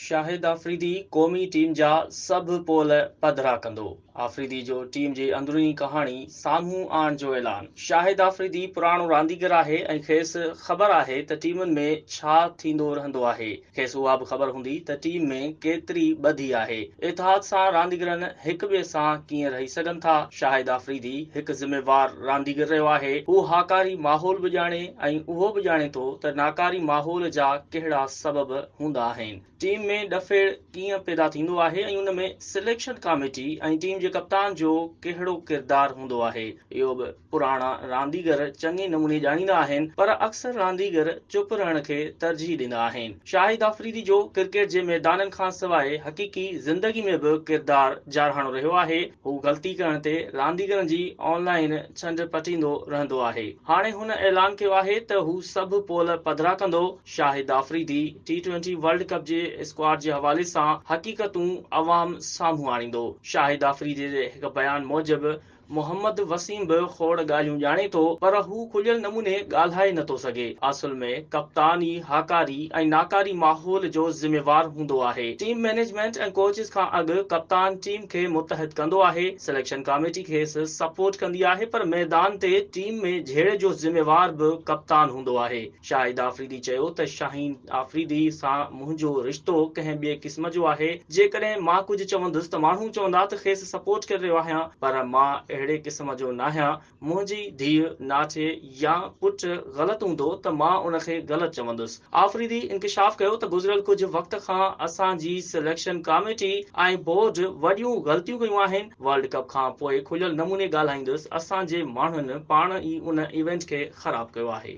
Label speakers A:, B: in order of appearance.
A: شاهد آفريدي قومي ٽيم جا سڀ پول پڌرا ڪندو، آفريدي جو ٽيم جي اندروني ڪهاڻي سامهون آڻڻ جو اعلان. شاهد آفريدي پراڻو رانديگر آهي ۽ کيس خبر آهي ته ٽيمن ۾ ڇا ٿيندو رهندو آهي، کيس اها به خبر هوندي ته ٽيم ۾ ڪيتري ٻڌي آهي، اتحاد سان رانديگرن هڪ ٻئي سان ڪيئن رهي سگهن ٿا، شاهد آفريدي هڪ ذميوار رانديگر رهيو آهي، هو هاڪاري ماحول به ڄاڻي ۽ اهو به ڄاڻي ٿو ته ناڪاري ماحول جا ڪهڙا سبب هوندا آهن. ٽيم ۾ ڏڦيڙ ڪيئن پيدا ٿيندو آهي ۽ ان ۾ سليڪشن ڪاميٽي ۽ ٽيم جي ڪپتان جو ڪهڙو ڪردار هوندو آهي اهو به پراڻا رانديگر چڱي نموني ڄاڻيندا آهن پر اڪثر رانديگر چپ رهڻ کي ترجيح ڏيندا آهن. شاهد آفريدي جو ڪرڪيٽ جي ميدانن کان سواء حقيقي زندگي ۾ به ڪردار جارحاڻو رهيو آهي. هو غلطي ڪرڻ تي رانديگرن جي آن لائن ڇنڊ پٽيندو رهندو آهي. هاڻي هن اعلان ڪيو آهي ته هو سڀ پول پڌرا ڪندو. Shahid Afridi T twenty world cup جي اسڪواڊ جي حوالي سان حقيقتون عوام سامهون آڻيندو. شاهد آفريدي جي هڪ بيان موجب محمد وسيم به کوڙ ڳالهيون ڄاڻي ٿو پر هو کليل نموني ڳالهائي نٿو سگهي. اصل ۾ ڪپتان ئي هاڪاري ۽ ناڪاري ماحول جو ذميوار هوندو آهي. ٽيم مئنيجمينٽ ۽ ڪوچز کان اڳ ڪپتان ٽيم کي متحد ڪندو آهي. سليڪشن ڪاميٽي کيس سپورٽ ڪندي آهي پر ميدان تي ٽيم ۾ جهيڙي جو ذميوار به ڪپتان هوندو آهي. شاهد آفريدي چيو ته شاهين آفريدي سان منهنجو رشتو ڪنهن ٻئي قسم جو آهي، جيڪڏهن مان ڪجهه چوندس ته ماڻهو چوندا ته کيس سپورٽ ڪري رهيو آهيان پر مان اهڙي قسم جو ناهيان، منهنجي ڌيء، ناٺي يا پٽ غلط هوندو ته مان ان کي غلط چوندس. آفريدي انڪشاف ڪيو ته گذريل ڪجهه وقت کان اسان جي سليڪشن ڪاميٽي ۽ بورڊ وڏيون غلطيون ڪيون آهن، ورلڊ ڪپ کان پوء کليل نموني ڳالهائيندس، اسان جي ماڻهن پاڻ ئي ان ايونٽ کي خراب ڪيو آهي.